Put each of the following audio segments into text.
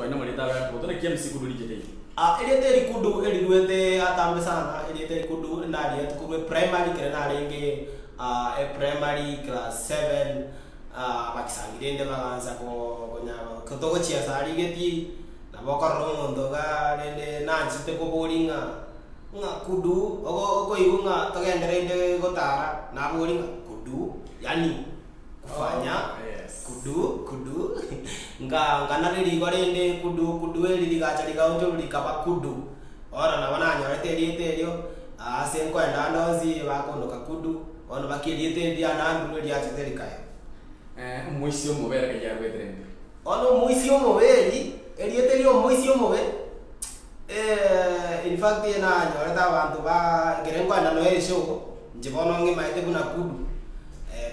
Kudu aye namarieta abe akogoto naki MC Kudu richete iga? Ah, erieta eri Kudu eriruete atambe sana, erieta eri Kudu narietwe korwa eprimary ekero narenge eprimary class seven, abakisangi rende bagansa ko konya togochiesa aria egetii, nabo okorora omonto igaa rende nanchete koboria ng'a ng'a kudu ogo okoigwa ng'a togende rende gotara, naboria ng'a kudu yaani kufanya kudu kudu nka nkanareria igo rende kudu kudu eri rigacha rigaonchorwa rikaba kudu, bono nabo nanyorete erieta erio ase nkoenda ande onsi bakondoka kudu, bono baka erieta eri riane Andrew eriachete rikaera. Omoisia omobe ere kayia arwete rende. Bono omoisia omoberi, erieta eria omoisia omobe, in fact nanyorete abanto ba ekere nkoenda nonya eshow, inche bono ng'imaete buna kudu,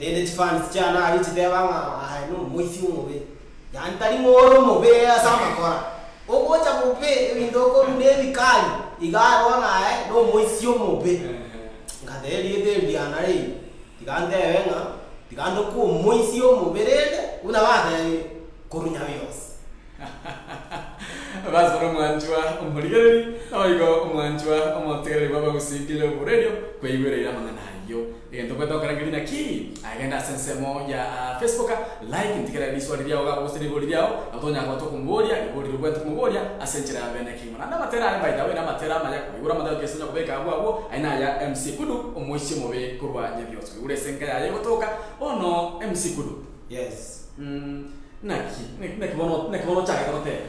rende chifans chiane aria chiteba ng'a aye na omoisia omobe, yaani tari ng'a ore omobe ase amakora, ogocha bobe ebinto okorwa na ebikari, iga aye bono aye na omoisia omobe. Ngateba erieta eri riane riria. Tiga ntebe ng'a tiga ndokwe omoisia omobe rende, buna batebire, korwa nyabionsi. Basi bono omwanchwa omorigereria, naboigo omwanchwa omotegereri bw'abagusii Global Radio, kwaigwereire amang'ana ayio. Egento obwate gokora nkeri naki? Aye genda ase ensemo ya Facebook, like, ntigera riswali riao iga gose ribori riao, nabo tonyara koba tokomoboria ribori riria obwenerete komoboria ase enchera ya bene kegima. Naende amatera aye by the way namatera amaya koigora amatera gose onya kobeka abwo abwo aye naya MC Kudu omoisia omobe korwa Nyabiosi koigora ase enka yaye egotoka bono MC Kudu. Yes. Naki naki bono naki bono ochagete gotera?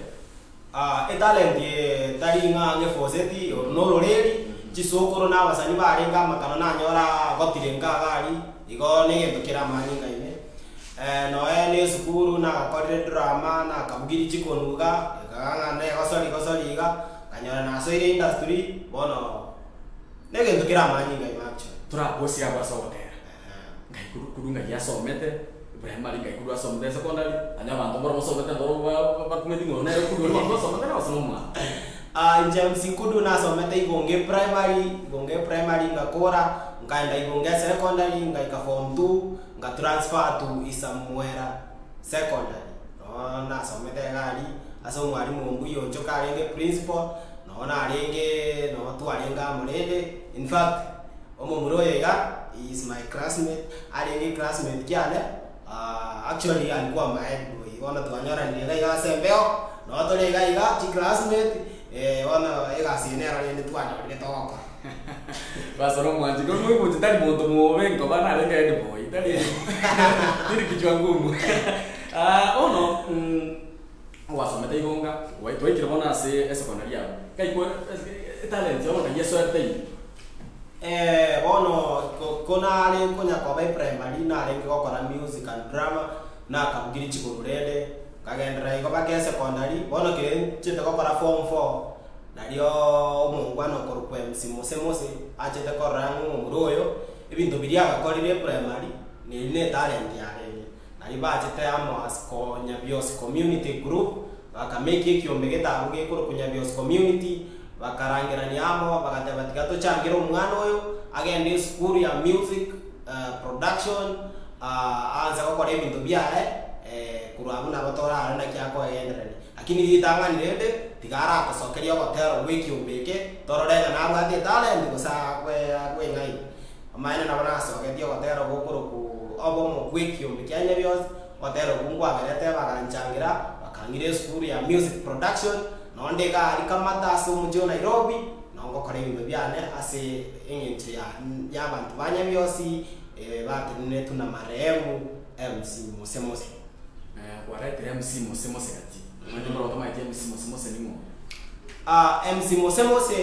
Ah etalent eye tari ng'a ng'efoseti oro na ororeri, chisokoro na abasani barenge amakano nanyora agotire nka iga aria, igo na egento kere amanyinga ime. Noe na esukuru nagakorire drama, nakabugirie chikonu iga, ekaga ng'a negosori gosori iga, nkanyora nasoire industry, bono na egento kere amanyinga ime actually. Toragosie abwo ase ogotera, ngai koru koru ng'ai asomete, primary ngai koru asomete secondary, onye abanto mbaro basomete mbaro ba bakumeti ng'a oyo nere kudu oria abanto basomete nere gose nomwana. Inche MC Kudu nasomete Igonge Primary, Igonge Primary ngakora, nkaenda Igonge Secondary, ngaika form two, Nga transfer to Isamwera secondary noo nasomete iga aria ase omwalimu Ombui Onchoke arenge principal, noo narenge noo twarenge amo rende in fact omomura oyo iga he is my classmate arenge eclassmate kiane actually alikuwa my head boy bono twanyoranire iga iga ase embeo noo tore iga iga chiclassmate bono egasi eye nero rende twanyorire togokora. Pastor omwanchi, korwa moibuche tari monto mobe nkoba narenge head boy, tari tiri kichwa ngumu. Ah, bono gwasomete igonga, gwa twaikire bono ase esecondary abwo, nkai kwa etalent yao nkai esoerete ime? Bono ko ko nare konya koba eprimary narenge gokora music and drama, nakabugire chikonu rende, nkagenderera igo mpaka esecondary, bono kere nchete gokora form four, Nario omongwana okorokwa MC Mose Mose achete korora ng'a omomura oyo ebinto biria agakorire eprimary neri ne etalent yarenge. Nario bachete amo as ko Nyabiosi community group bakamake ekiombe getabu gekorokwa Nyabiosi community bakarangerania amo bagateba tiga tochangere omwana oyo agende esukuru ya music production aanse gokora ebinto biaye korwa abwo nabo torarore naki akoegendereria. Lakini ritang'ani rende tiga aratosokerie ogotera gw'ekiombe eke, torore ng'a nabwate etalenti gose akweng'aina. Amaene nabo nasogetie ogotera gokorokwa obomo bw'ekiombe kia Nyabionsi, ogotera okwo nkwagerete baganchangira, bakang'ira esukuru ya music production, nonde iga aria Kamata ase omochie o Nairobi, noo ngokora ebinto biane ase eng'encho ya y'abanto ba Nyabiosi batenenetwe na marehemu MC Mose Mose. Kwaretire MC Mose Mose gati. Omanyete mboro otomaeti MC Mose Mose ning'o? Ah, MC Mose Mose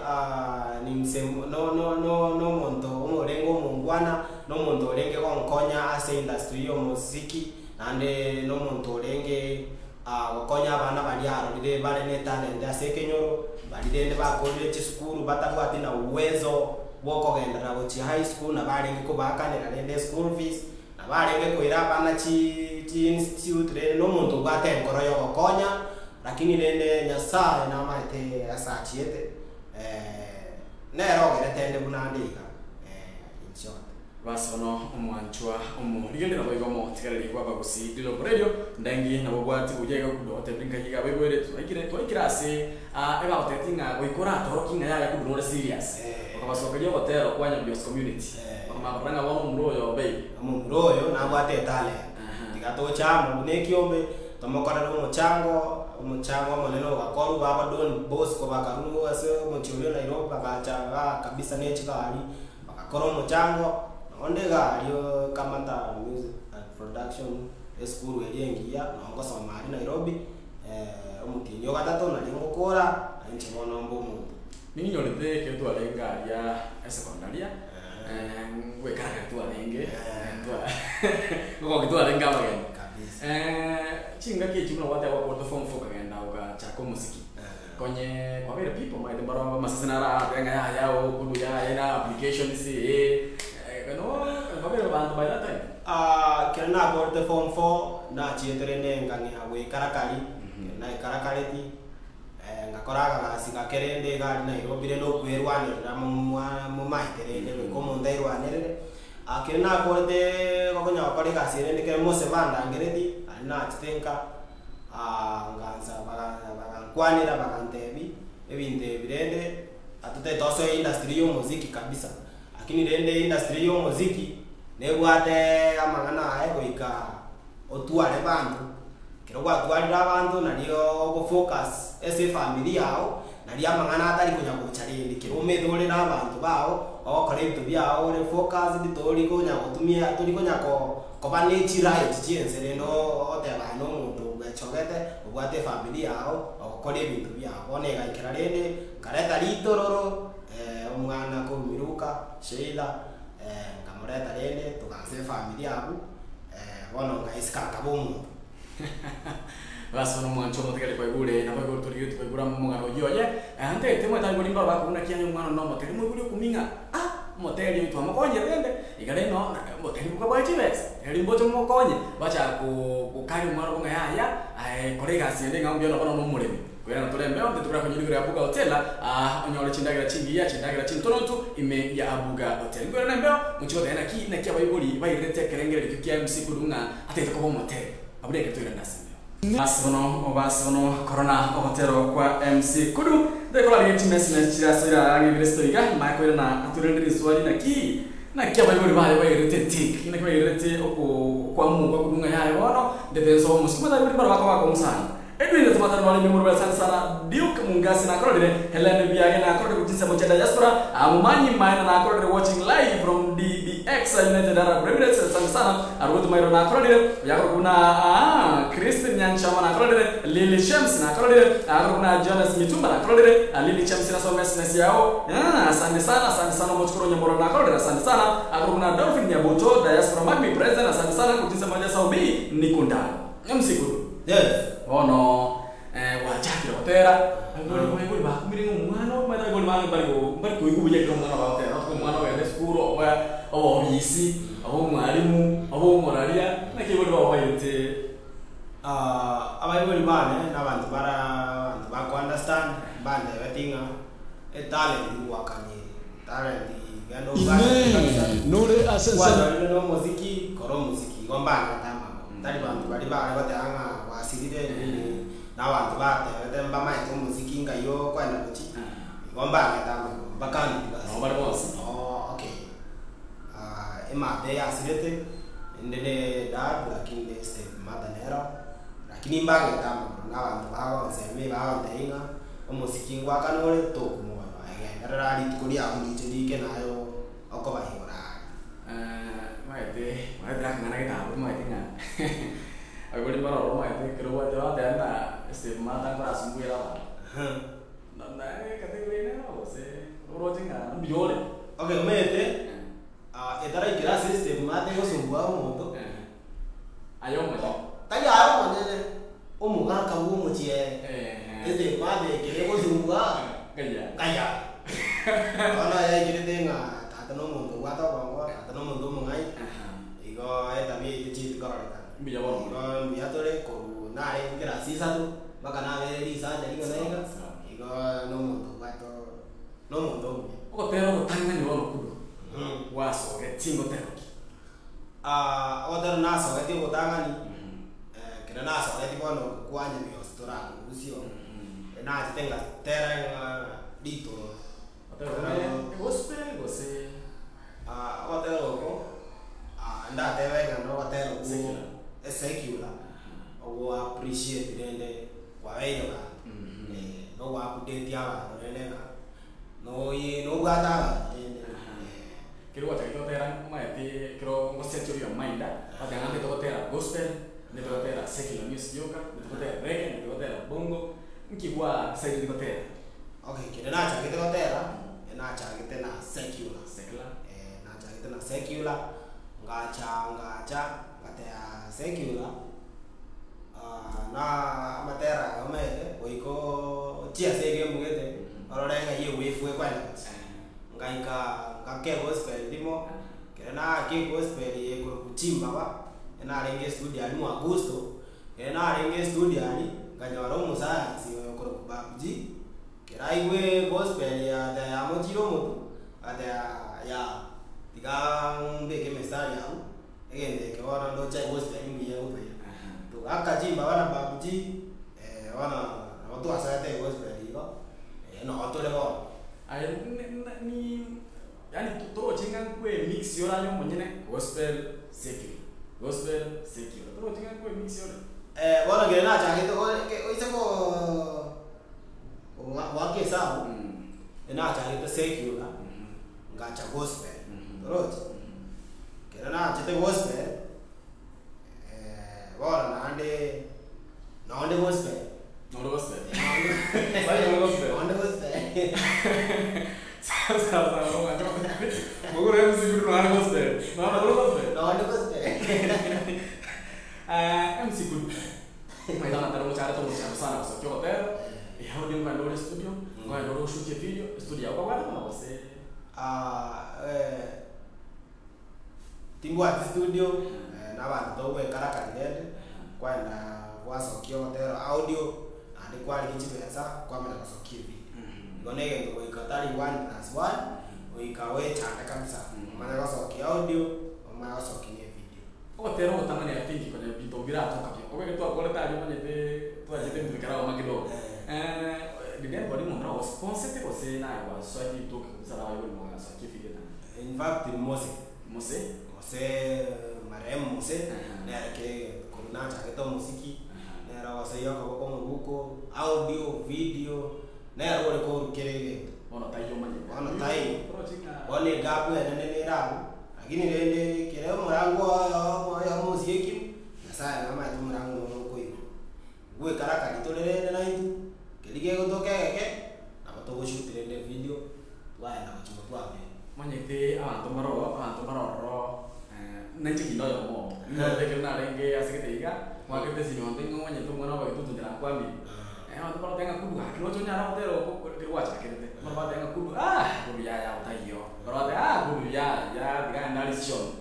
ah, ni mse no no no nomonto orenge omongwana, nomonto orenge gonkonya ase industry ya omosiki, naende nomonto orenge ah, gokonya abana baria arorire bare ne etalent ase ekenyoro, baria rende bakorire chisukuru batabwati na uwezo bwa okogenderera gochia high school nabo arenge kobaakanera rende eschool fees, Nabo arenge koira abana chi chiinstitute rende nomonto obwate enkoro yogokonya, lakini rende Nyasaye namaete ase achiete nere ogerete ende buna ande iga in short. Bas bono omwanchwa omorigereria naboigo omotigareri bw'abagusii rirogo rerio ndengi nabo obwati buya iga kudu otebire nkai iga abaibwere twaikire twaikire ase aa ebagotebeti ng'a goika oratorokie ng'a yaya kudu nore serious Eh. okabasokeria ogotero kwa Nyabios community Eh. bakamanya korora ng'a bono omura oyo obeire. Omomura oyo nabwate etalent, Aha. tiga toche amo buna ekiombe, tomokorere omochango, omochango omonene ogakorwa baba Don Bosco bakarwa ase omochie oria o Nairobi bagacha igaa kabisa ne chigari. Bagakora omochango, nonde iga aria Kamata Music and Production, esukuru eria engiya, noo ngosoma aria Nairobi, omotienyi o gatato nario ngokora, na inche bono mbe omonto. Ninyorete ekero twarenge aria esekondaria, ngoikarakara twarenge, ngogokia twarenge abageni. Kabisa. Chingaki echio buna gwateba gwakorete form four okagenda ogachaka omosiki. Konye kwabeire people omanyete mbaro amasese naro aratebe ng'a yaya okoru yaya na applications ee no kwabeire abanto by that time. Ah, ekero nakorete form four, nachiete rende nkang'ea goikarakari, naikarakareti, ngakora akagasi gake rende iga aria Nairobi rende okwerwanerera momwa momaete rende goika omonto airwanerere. Ekero nakorete gokonya gokora egasi eye rende ekero mose bandangereti, aria nachete nka. Ngansa bagankwanera bagantebia, ebinto ebi rende atotagete tosoe industry ya omoziki kabisa, lakini rende industry ya omoziki nebwate amang'ana aye goika otware banto, ekero gwatwarire abanto nario ogofocus ase efamiri yago, nario amang'ana atari konya gocha rende, ekero omanyete ore na abanto bago, ogokora ebinto biago ore focused tori konya gotumia tori konya ko. Koba ne chiright chi'ense rende ogoteba aye nomonto bwechogete, obwate efamiri yao, ogokora ebinto biao. Bono egaikera rende, nkareta ritororo, omwana korwa Miruka, Sheila, nkamoreta rende togaansa efamiri abwo, bono nkaisika nkaba omonto. Bas bono omwancho omotigari kwaigure, nabo igo torigetie koigura omogano oyio oye, ntagete omanyete aigure mbaro bakobuna naki aye omwana one nomoteri moigure okumia ng'a ah omoteri oyo twamokonyire rende, iga rende no omoteri bokabwate chibesa, eri mboche momokonye, bachaka gokaria omwana obo ng'a yaya aye kora egasi ende ng'a mbuya noba nonya omoremi. Koirana tore embeo, intwe tokorakonyora igoro ya Abuga Hotel, onyore chindagera chingiya, chindagera chintoronto ime ya Abuga Hotel. Nkoirana embeo, mochie goteba naki naki abaibori bairerete ekerengererio ekio kia MC Kudu ng'a atagete koba omoteri. Abwo neke toirane ase embeo. Ase bono, ase bono, korona ogotero kwa MC Kudu, ndekorarigia chimesime chire ase ira ang'e ibere isiko iga, manye koirana atoiranie riswali naki naki abaibori baye bairerete tik, naki bairerete oko okoamua kwa Kudu ng'a yaya bono, ndete nsoe omosike. Omanyete abaibori mbaro bakoba akong'u sana. Edwin Otumatano Mwalimu Murube asante sana Duke Mungasi nakororire Helen Biage nakororire gochia chinsemo chia diaspora Momanyi Maina nakororire watching live from DBX United Arab Emirates asante sana Ruth Mairo nakororire Oyakorokwa buna Christine Nyanchama nakororire Lily James nakororire Akorokwa buna Jonas Mitumba nakororire Lily James nasome sms yao asante sana asante sana Omochukuru Nyamororo nakororire asante sana Akorokwa buna Dolphin Nyabuto Diaspora Magmi President asante sana gochia chinsemo chia Saudi Nikundano MC Kudu. Yes. Bono gwachakire gotera, abaibori abaibori bakumire ng'a omwana omanyete abaibori bange mbari go mbari koigwa buya ekero omwana bagotera, notoke omwana ogende esukuru obe obe obisi, obe omwalimu, obe omoraria, naki abaibori bago bairete. Abaibori bane na abanto bara abanto ba ko understand, mbantebeti ng'a etalent ngwakanie ere, talent genda obwate kabisa, Inee! Nore ase ensemo. kwanyorire na omosiki, kora omosiki, igo mbangete amang'ana. Tari banto baria bare goteba ng'a gwasirire nini, na abanto batebete mbamaete omosiki ngai okoenda gochia, igo mbangete amagoro, mbakang'iti Nabo basi. bare bonsi. Oo okay, emate yasirete, inde ne dad lakini ne step mother nero, lakini mbangete amagoro na abanto bagonsemi bagontebia ng'a omosiki ngwakana ore tokomoyo, aye genderera rituko riago riche riike naye okobaigora are. Omanyete, omanyete akang'ana gete abwo omanyete ng'a abaibori mbaro ororo omanyete ekero obwate bagoteba buna ase mata nkorasumbuere abanto. Naye category eye nero gose oroche ng'a mbuya ore? Okay, omanyete etaraikera ase step mata egosumbua omonto, Aye omonyene. Tari aye omonyene, omogaka bwa omochie ere, step mata ekere egosumbua, Ngaiya. ngaiya. Bono yaikerete ng'a tata na omonto obwate obongo, tata na omonto omong'aini, igo etabia eyio techieti kororekana. Mbuya bono. Igo mbuya tore korwa narenge kerasi isato, mpaka nabere risacha ring'ana iga, igo na omonto obwate na omonto omuya. Ogotera ogotang'ani bono kudu gwasogetie ngotero ki? Ogotera nasogetie obotang'ani, ekero nasogetie bono okokwanya bionsi torakorusia oo, nachete ngatera ng'a ritoro. Gospel gose? Ogotera oko, ndatebe ng'a nogotera okwo esecular, ogo appreciate rende kwabeire abanto, nogo update abanto rende ng'a noyi nobwate abanto rende. Ekero gwachagete gotera omanyete ekero ngosearch your mind ogoteba ng'a ntagete gotera gospel, ntagete gotera secular music yoka, ntagete gotera reggae, ntagete gotera bongo, nki gwa decided gotera? Okay, ekero nachagete gotera, nachagete na secular, Secular. nachagete na secular, ngacha ngacha ngatera secular, na amatera aya omanyete goika ochie ase egemu gete, orore ng'ai ewave ekoenda gochia. Ngaika ngaka egospel rimo, ekero naaka egospel ekorokwa chimbaba, narenge estudio aria mwa Augusto, ekero narenge estudio aria, nkanyora omosayansi oyo okorokwa Babu G, ekero aigwa egospel yate yamochire omotwe, agateba yaa tiga mbeke emistari abwo, egento eke bono ndoche egospel mbuya egotoira. Togaka chimbaba na Babu G, bono nabo twasoete egospel igo, noo tore bono. Aye ni yaani toroche ng'a nkwe mix ore aye omonyene gospel secular, gospel secular, toroche ng'a nkwe mix ore? Bono ekero nachagete oise koo goaka esabu, nachagete secular, ngacha gospel, torochi? Ekero nachete gospel, bono naende nonde gospel. Nonde gospel. Sai nonde gospel. Nonde gospel. Sawa sawa sawa. Mogoro MC Kudu nonde gospel. Nonde gospel. Nonde gospel. MC Kudu. Maitha mataro mochare tomocharo sana gosokia ogotera. Ehe odi ngoenda ore studio, ngoenda ore oshutie video, studio yao kwabwate bono gose? Timbwati studio, na abanto togoekarakari rende, kwaenda gwasokia ogotera audio, naende kwarigia chibesa kwamanya gosokia evideo. Igo na egento goika tari one plus one, goika oechande kabisa, omanye gosokia audio, omanye gosokia na evideo. Ogotera ogotang'ani I think konya binto mbiratoka buya, obeke twakorete aria omanyete twachete ebinto bikaragoma kidogo. Did anybody omonto nagosponset gose naye gwasoete ritoke kabisa naye ore mwagasokia evideo etang'ani? In fact Mose. Mose. Mose, marehemu Mose, nere kere korwa nachagete omosiki, nere ogosoyia okoboko omobuko, audio, video, nere ore korwa kera egento. Bono taiyo omanyete. Bono taiyo. Oroche ng'a. Bono egapu enene nere abwo, lakini rende kere omorango oyomo oyomo osiekire, Nyasaye namanyete omorango noyo okoigwa. Goikarakari tore rende naintwe, keria kegotoka egeke, nabo togoshoot rende evideo, twaenda gochia motwe abere. Omanyete abanto mbaro abanto mbaro ororo nainche kinde oyomo obo. Nigo ekero narenge ase gete iga, mwakete esinyonte ng'a omanyete omwana obogetutu nchera nkwamire. Abanto mbarote ng'a kudu gaki roche onyare gotera oko ekero gwachakerete. Mbaro bagoteba ng'a kudu aah kudu yaya otaiyo. Mbaro bagoteba aah kudu yaya tiga aende arie chiombe.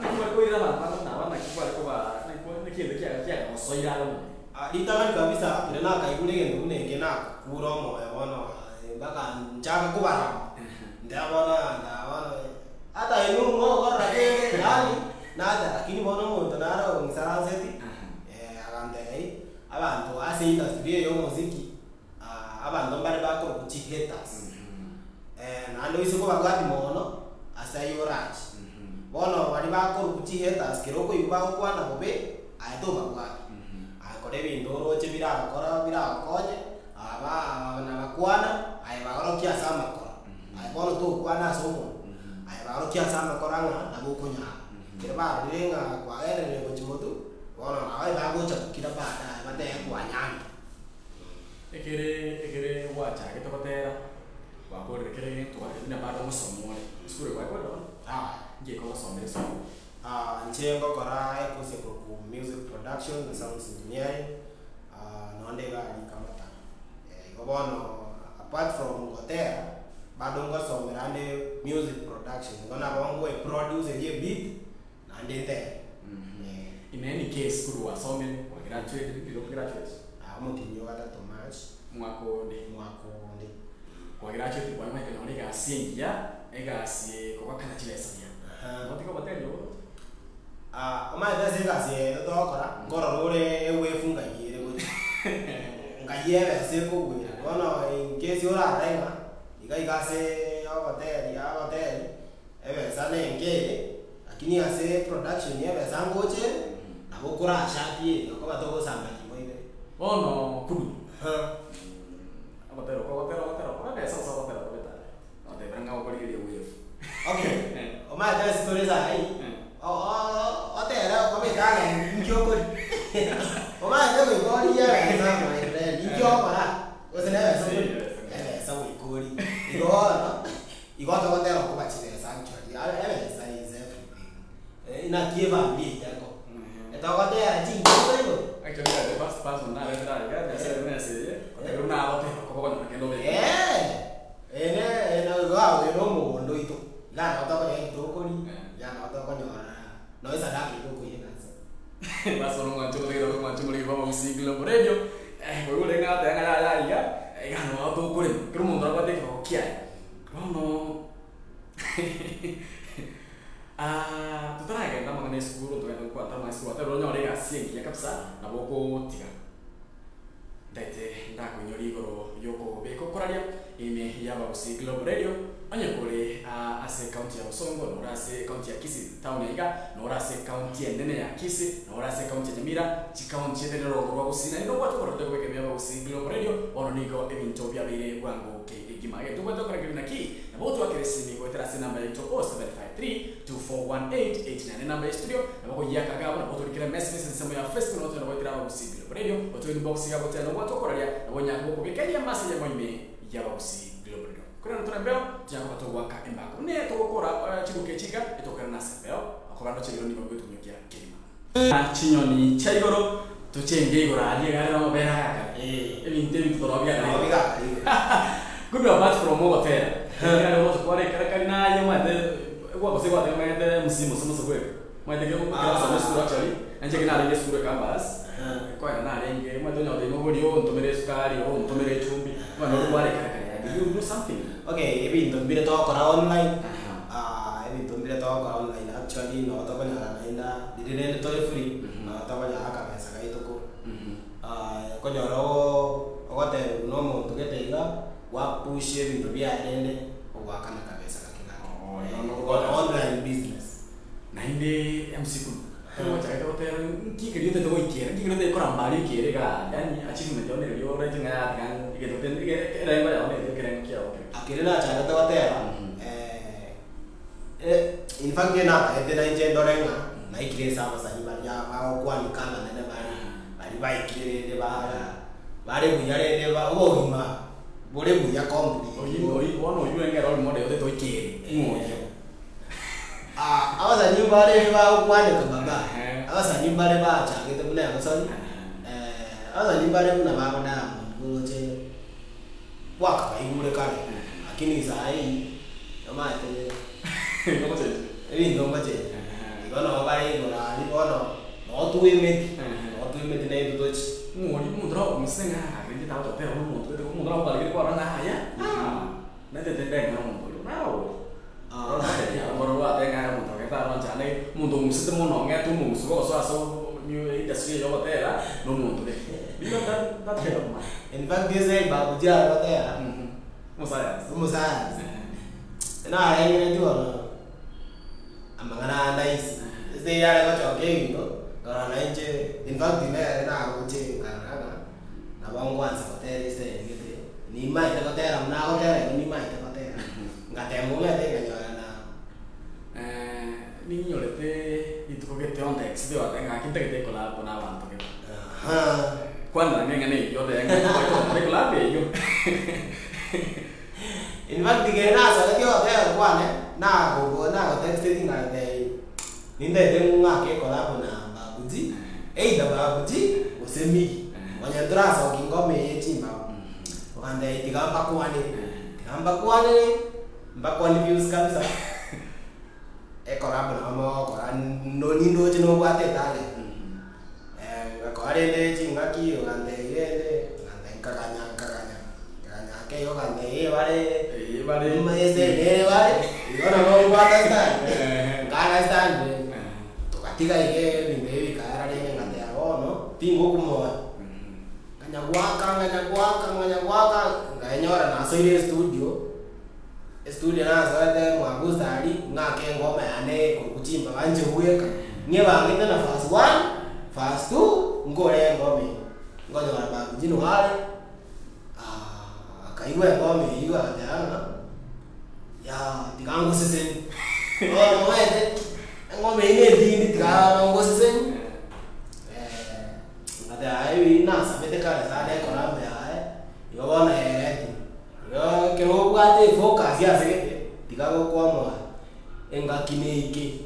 Naki kware koirera abanto bande buna aba, naki kware koba naki naki egento kiaga kiagagosoire are omonene. Ritang'ani kabisa, ekero nakaigure egento buna eke nakakura omoyo bono mpaka nchake kobarama, ndeba bono aa bono hata inwe mogokora kende yaani nacha lakini bono omonto nare ong'isaranseti agantebia abanto ase industry eye ya omosiki abanto mbare bakorokwa chihaters, naende oise kobabwati mono ase ayio orache. Bono baria bakorokwa chihaters kera okoigwa bagokwana bobe, aye tobabwata. Aye kora ebinto oroche biragokora biragokonye, aba nabakwana, aye baorokie ase amakora. Aye bono tokwana ase omonwa, aye baorokie ase amakora ng'a nabo okonyara. Ekero barorire ng'a kwagenderire gochia motwe, bono nabo bagocha gokira baadaye batebe kwanyarire. Ekere ekere gwachagete gotera, gwakorire kera egento gwatebire buna bado ngosoma ore, esukuru eye gwakorire bono? Nki ekogosomera esukuru? Inche ngokora ecourse ekorokwa music production na sounds engineering, nonde iga aria Kamata. Igo bono apart from gotera, bado ngosomera ande music production, igo nabo ngoeproduce eria ebeat, naende ntere. In any case korwa gwasomire, gwagraduated, nki okograduate? Omotienyi o gatato March. Omwaka onde. Omwaka onde. Kwagraduated kwanyora okonyora egasi engiya, egasi ekogakana chibesa buya. Notiga oboteria obo? Omanyete ase egasi eye togokora, nkorora ore ewefu ngai ere gochia, ngai ebesa ekogwera. Bono in case orarore ng'a iga iga ase ogoteri agoteri, ebesa na enke ere, lakini ase production ya ebesa ngocha ere, nabo okorashatie ere okoba togosamba rimo ibere. Bono kudu, ogotera oko ogotera ogotera okore ebesa gose ogotera okobe talent? Notebire ng'a okorigereria ewefu. Okay, omanyete ase tore saii, otere okobe etalent inki okoria? Omanyete goika origie ebesa my friend, inki ogokora? Gose na ebesa okoria? Ebesa goika origie. Igo bono, igo togotera okoba chibesa actually, ebesa is everything. Naki efamiri yaito ekoba. Etogotera chinchera igoro. Actually you are the first person naretire aiga, nyasae buna ense eye, otebire buna agotera okoba okonyora kende obeke. Ere iga oyo nomogondo oito, iga nabo tokonyora ebitokori, iga nabo tokonyora nonya esadaka eywo okoira ekanisa. Basi bono mwanche omotegerere obe mwanche omoriri bwa Abagusii Global Radio, koigwa ore ng'a ateba ng'a yaya iga, iga noo tokorema, kera omonto nabwate ekerogo kiaye. Bono totaragenda amang'ana ya esukuru ntogende gokwana amang'ana ya esukuru gwatebire onyore egasi engiya kabisa nabo okotiga. Ntaete ndakoinyore igoro y'okobeka okoraria ime y'Abagusii Global Radio, onye kore aa ase ekaunti ya Bosongo, nore ase ekaunti ya Kisii town aiga, nore ase ekaunti enene ya Kisii, nore ase ekaunti ya Nyamira, chikaunti ende nere orogo rwa Gusii, naende nobwate okororete kobeka ime y'Abagusii Global Radio, bono nigo ebinto biabeire bwango kegima. Egento obwate gokora keri naki? Nabo otwakere esimi goetera ase enamba yaito 0753 241889 enamba ye studio, nabo okoyiaka iga abwo, nabo otorikere emessage ase ensemo ya Facebook, nabo otonyara goetera Abagusii Global Radio, otoe inbox iga goteba nobwate okoraria, nabo onyare gokobeka eyemo ase eyemo ime y'Abagusii Global Radio. Korende tore embeo, tonyare koba togoaka embako. Buna togokora chiduka echi iga, etokoirana ase embeo, okoba ndoche ebiro nigo bigotunyukia kegima. Chinyoni chia igoro, tochenge igoro aria iga are namabere agakare. Ebinto ebi totorobi Nabo biakare. bigakare igoro. Good apart from ogotera, ekero are gocha kware ekero kari naye omanyete gose gwateba omanyete MC mose mose bweka. Omanyete ekero ekero nasomire esukuru actually, nainche ekero narenge esukuru ecampus, nkoenda narenge omanyete onye goteba oborie oo ntomere esukari, oo ntomere echumbi, omanyete nori kware ekero kare yaani you know something. Okay, ebinto mbire togokora online, ebinto mbire togokora online actually nabo tokonyora naende riria rende tore free, nabo tokonyora akabesa gaito korwa. Okonyora ogotebiwa na omonto gete iga, gwapush ebinto biaye rende ogoakana akabesa gake gake. Online business. Naende MC Kudu, ekero gwachagete gotera nki keria otagete goikera, nki keria otagete koramba aria oikere igaa, yaani achievement yao nere oroche ng'a yatiga egento gete erengo yao nere ekerengo kiao kere. Ekero nachagete gotera, in fact natagete nainche ndore ng'a naikire ase abasani baria bagokwanika abanene bare, baria baikire rende bara bare buya rende ba obogima bore buya complete. Oyio oyio bono oyio renge ere ore model otagete oikere, ng'o oyio? Abasani mbare bagokwaneka baba, abasani mbare bachagete buna egosori, abasani mbare buna babo Diamond oroche gwakabaigure kare, lakini saii omanyete ebinto ngochenjia, igo nabo bare igoro aria bono noo twemeti, noo twemeti naintwe tochi. Ng'o oria omonto nagokumisa ng'a inche tagototera buna omonto gete, omonto nagokorageria kwarora ng'a aya, naetete ndeng'ana omonto oria, naro oria. Omonto ong'usete mono ong'ete omong'usu bogosoa ase industry eye yogotera na omonto gete. Do you have that that kind of man? In fact ase ebabu chiare gotera, Omosayansi. omosayansi, narengeretie bono amang'ana aya ndaisi, ase eyare gochoka ebinto, nkarora nainche in fact nere naroche nkarora ng'a nabo ngoansa gotera estyle gete, nimaete gotera buna agotera igo nimaete gotera. Ngatema omanyete nkanyora na. Ninyorete rituko gete on the exit ogoteba ng'a gaki ntagete ecollab na abanto gete. Kwanera ng'a eng'ana eyio otebe ng'a ngocha gokora ecollab eyio. In fact ekero nasogetie ogotera kwane, nagogo nagotexteti ngatebia nintagete ng'ake ecollab na Babu G, either Babu G gose Miggy, onye ntorasokia ngoma eye chimbago. Ogantebia tiga mbakwanere, tiga mbakwanere, mbaconfuse kabisa, ecollab nabo mogokora no nindoche nobwate etalent. Ngakoa rende chingaki ogantebia rende, ogantebia nkaganya nkaganya, nkaganya ake igo ogantebia eh bare Eh, bare. ese nere bare, igo nabo obwate stand, nka understand rende, togacha. Ngatiga iga ebinto ebi bikaera rende ngateba bono, tingokumoa. Nganya goaka nganya goaka nganya goaka, nkaenyora nasoire estudio, estudio nasoete mwa Gusto aria, ng'ake engoma yane ekorokwa chimbaba inche bweka, ng'ebangete na verse one, verse two, nkore engoma eye. Nkonyora Babu G noare, akaigwa engoma eywo agateba ng'a yaa tiga ngoseseni. Bono omanyete, engoma eywo na etindi tiga ngoseseni. Ngateba aye ebi nasabete kare sana ecollabo yaye, igo bono yaeretire. Igo ekero obwate efocus ase gete, tiga gokwamua engaki neike.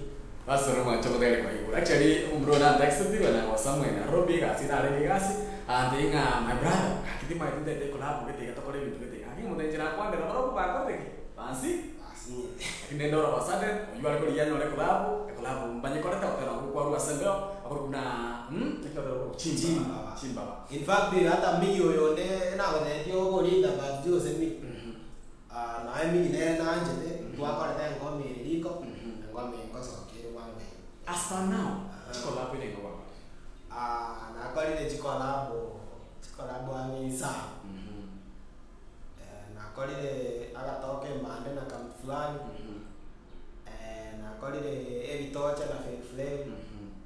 Pastor omwanche omotegereri kwa igoro. Actually omomura oyo nantexteti when I was somewhere in Nairobi egasi narenge egasi, agantebia ng'a my brother gaki timanyeti ntaete ecollabo gete iga tokore ebinto gete iga. Lakini nkomotebi inche nakwanera barobwo bakorire ki? Bansi Basinyete. Lakini rende all of a sudden oywo are korigia anyore ecollabo, ecollabo mbanyekorete gotera okwo kwarwa ase embeo akorokwa buna naki oteba korokwa chimbaba, Chimbaba. chimbaba. In fact hata Miggy oyo onde nagotebetie okorita but Jose Miggy. Naye Miggy nere nanchete, twakorete engoma ere riko, engoma eye ngosokia ere bwango iga. As per now, chicollabo ere ng'a gwakorire? Nakorire chicollabo, chicollabo ang'e isano. Nakorire agatoke embande na kamtu fulani, nakorire ebitocha na Fake Flame,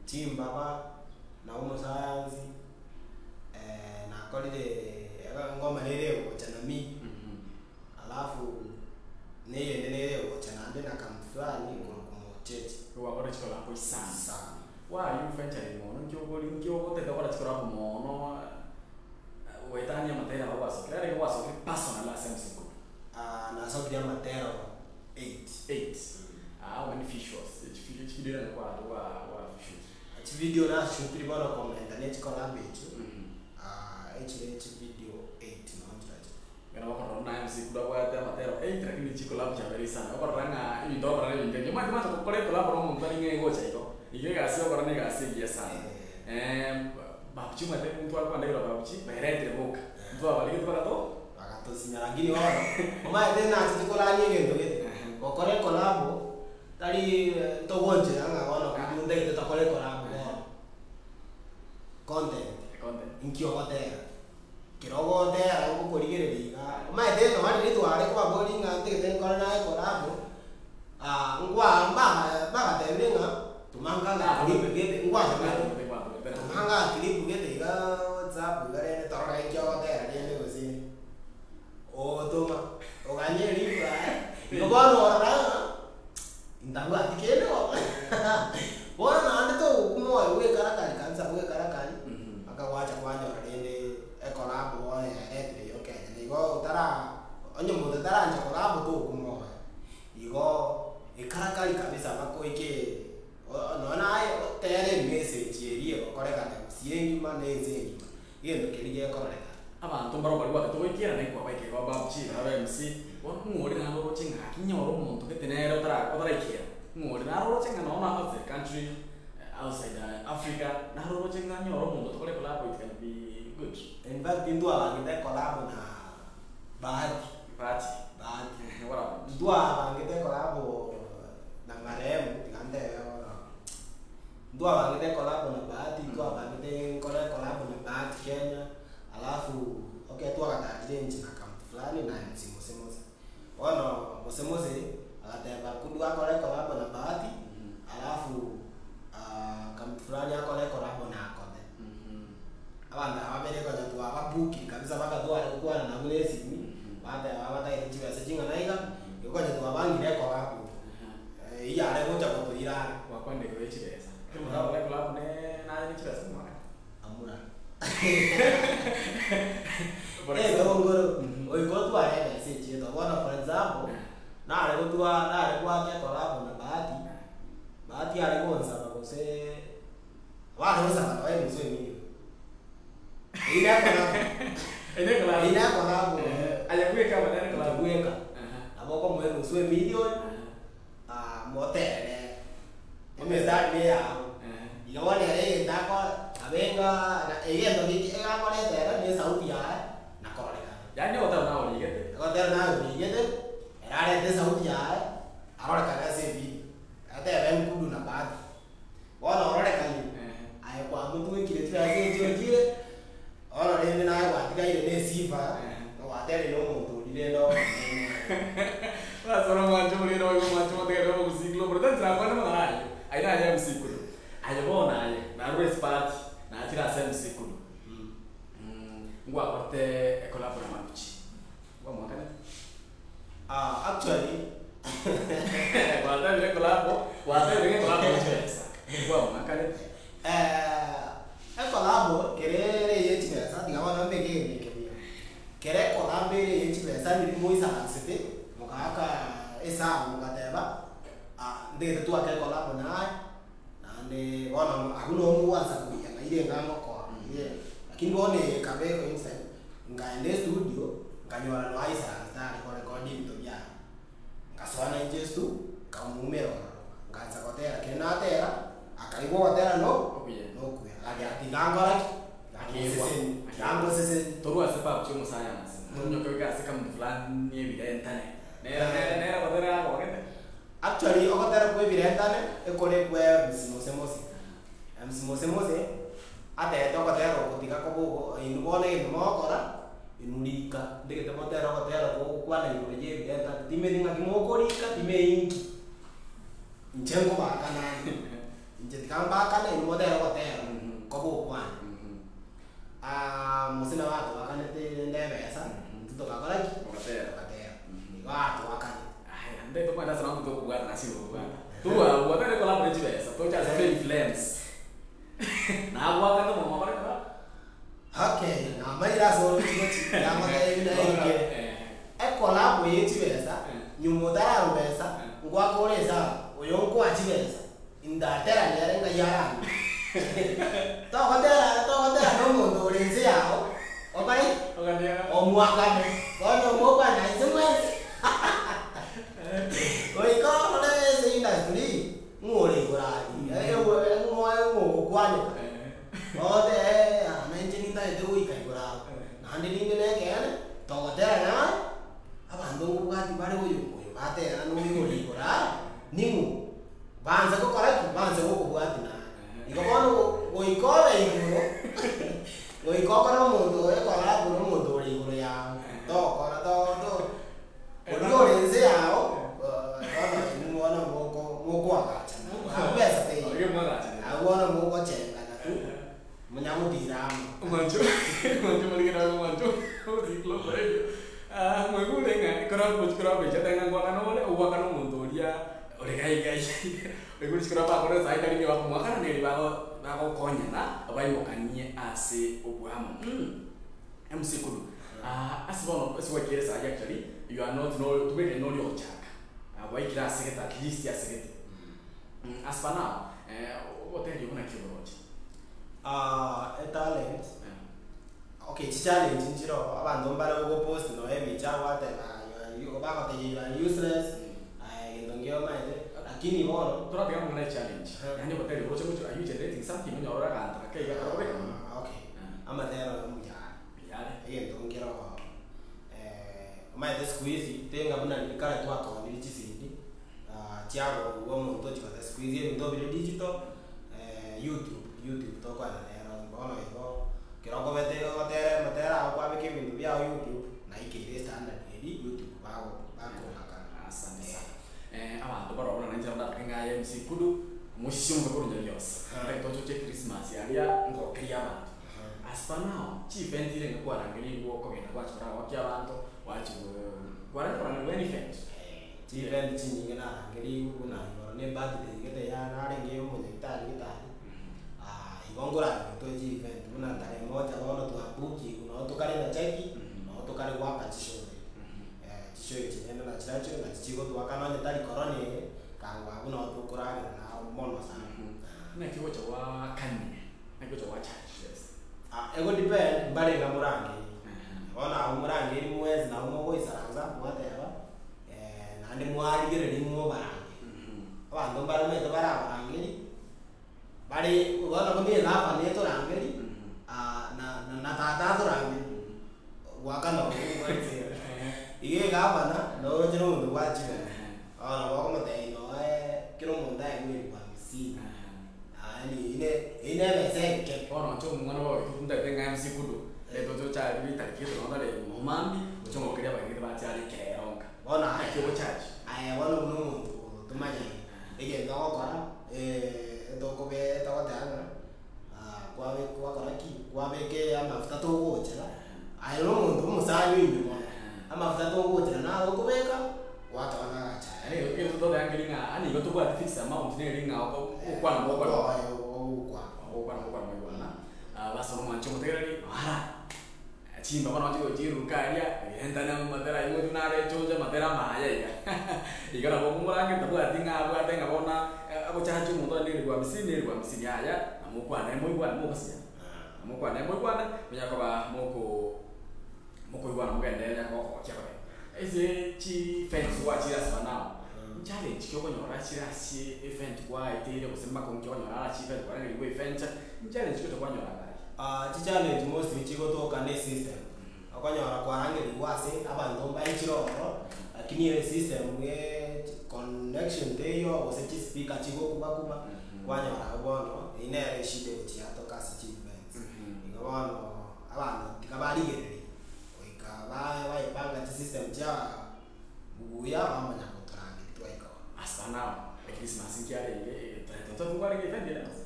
chimbaba na omosayansi, nakorire engoma nere egocha na Miggy, alafu na eyende nere egocha naende na kamtu fulani korokwa mocheche. Gwakorire chicollabo isano. Isano. Why are you venturing mono? Nki okori nki ogotete gokora chicollabo mono goetania amatera abo gwasokire? Are gwasokire personal ase MC Nkubi? Nasokire amatero eight. Eight. How many visuals? Chivideo chivideo nabo kwa kwa kwa shoot. Chivideo nashutire bono komenta ne chicollabo echio, echire chivideo eight nonye nchirache. Ekero bakorora buna MC Nkubi abwate amatero eight lakini chicollabo chiabeire isano, okorora ng'a ebinto ogokora na ebinto ebi. Omanyete mwancha gokora ecollabo na omonto tari ng'a egocha igo, igo egasi ogokora na egasi engiya sana. Babuchi omanyete intware kogenda igoro babuchi, baeretire boka, ntwabarigete bagato. Bagatosinya lakini bono, omanyete nachete korania egento gete, gokora ecollabo, tari togonchera ng'a bono intwe ntagete tokore ecollabo bono, content, Content. inki ogotera, kero ogotera ngokorigereria igaa, omanyete nonye riria tware kobaboria ng'a ntagete nkore naye ecollabo, nkwa mbaga bagatebire ng'a tumanga ng'a clip gete ngwatomete, tumanga ng'a clip gete igaa whatsapp iga rende torore inki ogotera rende gose ogotoma, oganye riko aye, igo bono orora ng'a ntabwati kende bono bono naende togokuma oyo bwekarakari kabisa bwekarakari, mpaka gwacha kwanyora rende ecollabo bono yaretire yoka enyene igo otara onye omonto tarancha collabo tokuma oyo. Igo ekarakari kabisa mpaka oike nonya naye otere emessage eria egokorekana gusii engima na ense engima, egento keria gekororekana. Abanto mbaro baria gwatete goikera naye kwabaika igo babuchi iga abe MC, bono ng'o ore naende oroche ng'a gaki nyore omonto gete nere otara otaraikera, ng'o ore naro oroche ng'a nonya outside country, outside Africa, naro oroche ng'a nyore omonto tokore collabo it can be good. In fact ntwabangete ecollabo na Bahati. Bahati. Bahati. What happened? Ntwabangete ecollabo na marehemu tiga ntebe bono, ntwabangete ecollabo na Bahati, ntwabangete nkore ecollabo na Bahati Kenya, alafu okay twagatarire inche na kamtu fulani na MC Mose Mose. Bono Mose Mose agateba kudu akore ecollabo na Bahati, alafu kamtu fulani akore ecollabo na Akothee. Abanto aba babere konya twababukiri kabisa mpaka tware gokwana nabwo na esimi, bateba bataete chibesa ching'ana iga, igo konya twabangire ecollabo eywo yare gocha gotoira are. Gwakwanire igoro ye chibesa, ekero morakore ecollabo ne naye ne chibesa omwaka? Amura. For example. Etongoro, oika otware ebesa echietwa, bono for example, nare gotwa nare goaka ecollabo na Bahati, Bahati are gonsaba gose bare gosaba nonye enusu emilion. Eywo ne ecollabo. Eywo ne ecollabo. Eywo ne ecollabo. Aye bweka aba nere ecollabo. Inche bweka. Nabo okomoa enusu emilion, moterere emestari neyabo. Igo bono ere egento akora, abe ng'a na egento geke egakoreta ere na esauti yaye, na kororekana. Yaani ogotera naye origete. Ogotera naye origete, ere arete esauti yaye, arorekane ase evideo, atebe nkudu na Bahati. Bono orore. Goteria na omonto oria rende omonene. Ase ore omwancho omonene oyo omwancho omotegerere omogusii Global tari nakwane amang'ana ayio ayio naye MC Kudu aye bono aye narure esipati nachire ase MC Kudu ngwakorete ecollabo na Maruchi ngwamwakanete? Ah, actually Gwatebire ecollabo gwatebire ng'a ecollabo ne chibesa ngwamwakanete? Ecollabo kere ere eye chibesa tiga bono mbeke egento eke buya. Kere ecollabo ere eye chibesa riria moisaransete mogaaka esabu mogateba ah ntagete twake ecollabo naye naende bono abwo noo mogwansa koiyana ire enga ngokoa ire lakini bono eye ekaba ecoincidence nkaenda estudio nkanyora noe aisaransete are korecord ebinto biaye. Ngasoa nainche estu nkamoumera ororo ngansa gotera kere natera. Akaigwa ogotera no Okuya. nokuya, aria tiga nkore ki? Akegwa. Ngoseseni, tiga Torwa ase pub chia omosayansi, tonyoke oike ase kamutu fulani ebirentane. Nere nere nere ogotera agogete. Actually ogotera kwa ebirentane ekore kwa MC Mose Mose. MC Mose Mose atebete ogotera oko tiga kobe ogo inwe bono egento mogokora, inwe rika, ndegete motere ogotera kogokwana igoro ya ebirentane, timeti ng'aki mokorika, timei inki. Inche nkobaakana ande, inche tiga mbaakane inwe motere ogotera kobe okwane. Mose nabo atoakanete rende ebesa, intwe togakora ki? Togatera. Togatera. Igo atoakanete. Aya, nde tokogenda ase abanto tokobwata ase okobwata. Tobua gwatere collabo ne chibesa, toche ase Fame Flames. Nagwakane omong'ina okore collabo. Okay, namanyire ase oroche gochi, nagotebi buna eke. Ecollabo ye chibesa, nyuma otararwa besa, ngoaka ore esabu, oyo nkoa chibesa, indatera nere ng'ai arang'e. Togotera togotera na omonto ore inse yao, okore ki? Omwakane, bono omokwana inse mwensi. Goika orore ase industry, ng'o ore igoro aria, ng'o ng'o ogokwaneka. Ogoteba aa nainche nintagete goika igoro abwo, naende ninde na ekeene, togotera naye, abanto nkobwati bare oyo oyo batera na oyo ore igoro aa, ning'o? Banse gokora ki? Banse gokobwati naye. Igo bono goika obe igoro, goika okore omonto oyo ekora buna omonto ore igoro yago, tokora to to oria ore inse yago, bono inwe bono moko mokoagachana, abwo besa teiyo. Abwo bono mogochengana tu, monyagotira amo. Omwancho omwancho morigena omwancho ah mwaigure ng'a ekero ogochi korwa gocha tari ng'a ngoakana ore, ogoakana omonto oria ore gai gai oigure chikoro bakore saii tari ng'a bakomoakana neri bago bagokonyana baimokanie ase oboamo MC Kudu ase bono ase gwaikire saii actually you are not no tobwekaini nori ogochaka gwaikire asegete at least asegete as per now ogoteria buna ki oroche? Etalent, okay chichallenge nchire oo, abanto mbare ogopost nonye ebicha gwateba you are bagotebia you are useless, aye gento nkio omanyete, lakini bono. Toratiga amang'ana ya challenge, yaani ogoteria oroche gochia are you generating something onyore ore aganto gake iga karobeka mono. Okay, amatero aye mbuya are, Mbuya are. Egento nkere oo omanyete siku hizi tenga buna riria kare twakoonire chisidi, chiagorwa omonto ochia goteba siku hizi ebinto bire digital, youtube, youtube tokoenda nero bono igo, ekero okobete ogotera amatera ago kwabeka ebinto biago youtube, naikeire estandard eria youtube bago bakong'akana. Asante sana. Abanto baroo buna nainche nabo ndatake ng'a aye MC Kudu, omosisi omobe korwa Nyabiosi. Ntagete ochoche Christmas aria ngokerie abanto. As per now, chievent ire ng'a kwarangerigwe okogenda gwachia koragokia abanto, gwachia koo kwarenge korangerigwa any event. Chievent chinyinge narangerigwe buna igoro ne ebirthday gete ya narenge ya omonyagitari gete aria, igo nkorangerwa toe chievent buna tarehe moja bono twabukigwe noo tokare na cheki, noo tokare goaka chishow chishow echi rende nachirachio nachi chigotoaka nonye tari corona eye, kangwa abwo noo tokoragera naro mono sana. Naki ogocha gwakania, naki ogocha gwacharge chibesa? Egodepend mbarenga morangerie, bono abwo morangerie mwensi nabo mogoisaransa mwateba. Naende mwarigereria mobarangerie. Abanto mbaromete barabarangerie, bare bono buna egavana etorangerie, na na tata atorangerie, goakana okwo gwanchera. Iga egavana, noroche na omonto bwachire, bono nabo okomotebia noe kera omonto aegwe elfu hamsini, yaani ine eywo na ebesa enke. Bono inche omwana bwa oito ntagete ng'a MC Kudu, toche tochare ritariki gete nonya tari mambia. Gocha omokeria abageni bache are ekerero nka. Bono Naki ogochaji. Aye bono buna omonto tomanye egento ogokora, etokobe togoteba ng'a kwabe kwakora ki, kwabeka amafuta togochera, aye na omonto omosani oime mono, amafuta togochera naye okobeka, gwatona agachae. Yaani egento toteba nkeri ng'a yaani igo tobwati fixed amount neri ng'a oko ogokwana mogokwana. Ogokwana. Ogokwana mogokwana moigwana. Bas bono mwanche omotegereri, ara, chimba bono chigochiruka aria, rentana amatera aywo ng'otu nare echoncho amatera amaya iga. Iga nabo okomorangeria tabwati ng'a abwate ng'a bono agochachi omonto onye neribu hamsini neribu hamsini yaya, namokwane moigwane mogosinyana. Namokwane moigwane, monyare koba moko mokoigwana mogenderere nyare kogokokia abageni. Ase chifence gwachire ase abana aba, nchallenge ki okonyora chire ase event gwaeteire gose mbaka nki okonyora ara chifence kwarangerigwe efence, nchallenge ki ocha kwanyora iga aria? Chichallenge mostly chigotoka na esystem, okonyora kwarangerigwe ase abanto mbaichire ororo, lakini esystem connection teiyo gose chispeaker chigokuba kuba, kwanyora abwo bono, eywo nere eshida egochia yatoka ase chievents. Igo bono abanto tiga barigereria, goika ba baepanga chisystem chia buya bamanya gotorangeria twaika ororo. Ase abana aba, echristmas nkiarenge tokwarenge event ere gose?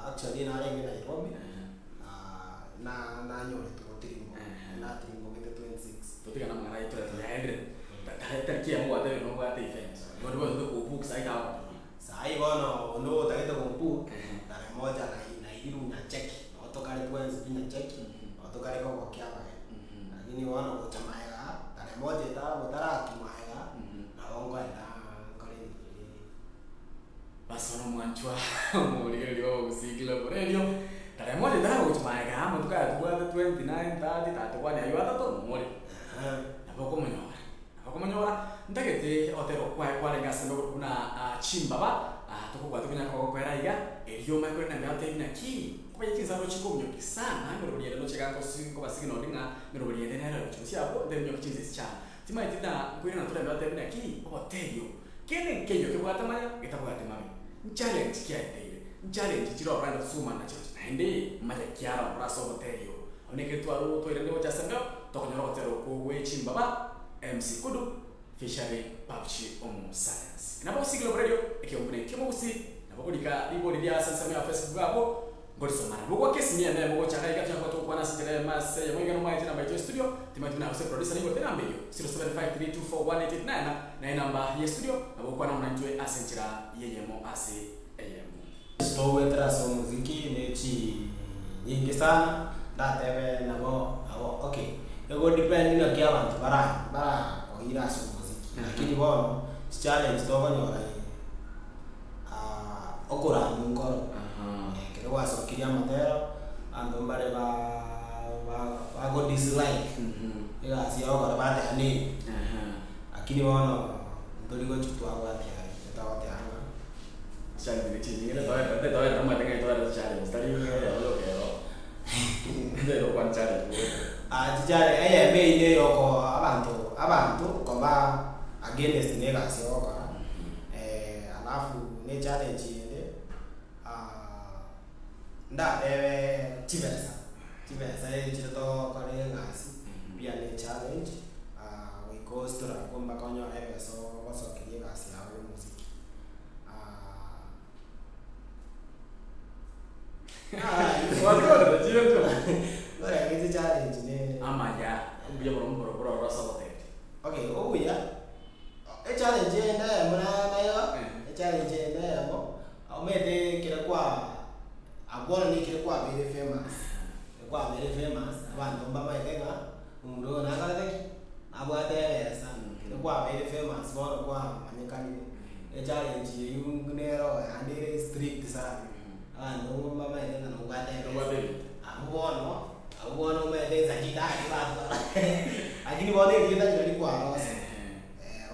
Actually narenge Nairobi, na nanyorete gotirimboka, natirimbogete 26. Totigane amang'ana aye tore toyaendire, tariki eyemo gwatebire nobwate event, igo ndibwate tokobook sahi tagotogia. Sahi bono onde otagete gobook, tarehe moja nairirwe Nyacheki, nabo tokare twensi pi Nyacheki, nabo tokare kogokia abageni. Lakini bono gocha maega, tarehe moja etara botaraki maega, nabo nkoenda nkore ebinto biria. Bas bono omwanchwa omorigereria bwa Abagusii Global Radio, tarehe moja etaragocha maega amatuko aya tobwate 29, 30, 31 aywo atato nomore. Nabo okomonyora, nabo okomonyora, ntagete otebe okwaye kwarenge ase ndogoro buna chimbaba, tokobwate konya kogokoera iga, erio omanye korenda mbuya otebi naki, nkomanya chinsaro chikominyokia sana, emeroberi ende noche iga nkosi nkobasiga nonye ng'a emeroberi ende nere gochia gose abwo, ntebi nyoki chinsa esi chiane. Timanyeti buna nkoirana tore mbuya otebi naki, oboterio, kende nkeiyo kebwate amaya, getabwati mabe. Nchallenge ki aeteire, nchallenge chire ororo naende tosugumane nachirochio, naende manya kiara ororo ase oboterio obo. Abwo nekero twarure twairane gocha ase embeo, tokonyora ogotera okwo gwe chimbaba, MC Kudu featuring Pupg Omo Science. Nabo osigire oborerio, ekeombe buna ekio mogusii, nabo okorika ribori ria ase ensemo ya Facebook abwo, nkorisoma. Nabo goaka esimi ime emo gocha iga iga tonya koba togokwana ase enchera eyemo ase eyemo iga nomaete enamba yaito ya studio, timanyeti buna gose producer nigo enamba eyio, 0753241889 naye enamba ya studio, nabo ogokwana amo naintwe ase enchera y'eyemo ase eyemo. Togoetera ase omoziki ne chinyingi sana, ndatebe nabo nabo okay, egodepend ng'aki abanto bara barakoira ase omoziki, lakini bono chichallenge tokonyora okoramwa nkoro, ekero gwasokirie amatero, abanto mbare ba ba bagodislike egasi yao okora bateba neye, lakini bono ntori gochi twabwatia aywo togoteba ng'a. Challenge chinyinge netoerete netoerete omanyete ng'a etoerete challenge tari ng'a eyemo yoka ero nere okwana challenge boka. Chichallenge eyemo eywo na eyoko abanto abanto koba against na egasi ogokora, alafu na echallenge ende ndatebe chibesa, chibesa echire togokora egasi pia na echallenge goika ostruggle mpaka onyore ebesa ogosokeria egasi yago ya omosiki. Wakorire chiento. Ore chichallenge ne Amaya, mbuya mono mboroboro oro ase obotebi. Okay, obuya, echallenge ende eyemo nayo, echallenge ende eyemo, omanyete ekere kwa abwo bono na ekere kwabeire famous, kwabeire famous, abanto mbamaete ng'a omura oyo nakorete ki? Nabwate ebesa, ekero kwabeire famous bono kwamanyekanire, echallenge eywo nero yaende ere strict sana, abanto mbamaete ng'a nobwate ebesa. Nobwate ebinto. Abwo bono, abwo bono omanyete ensa chitari batwara lakini bono erieta riria rikwarosa,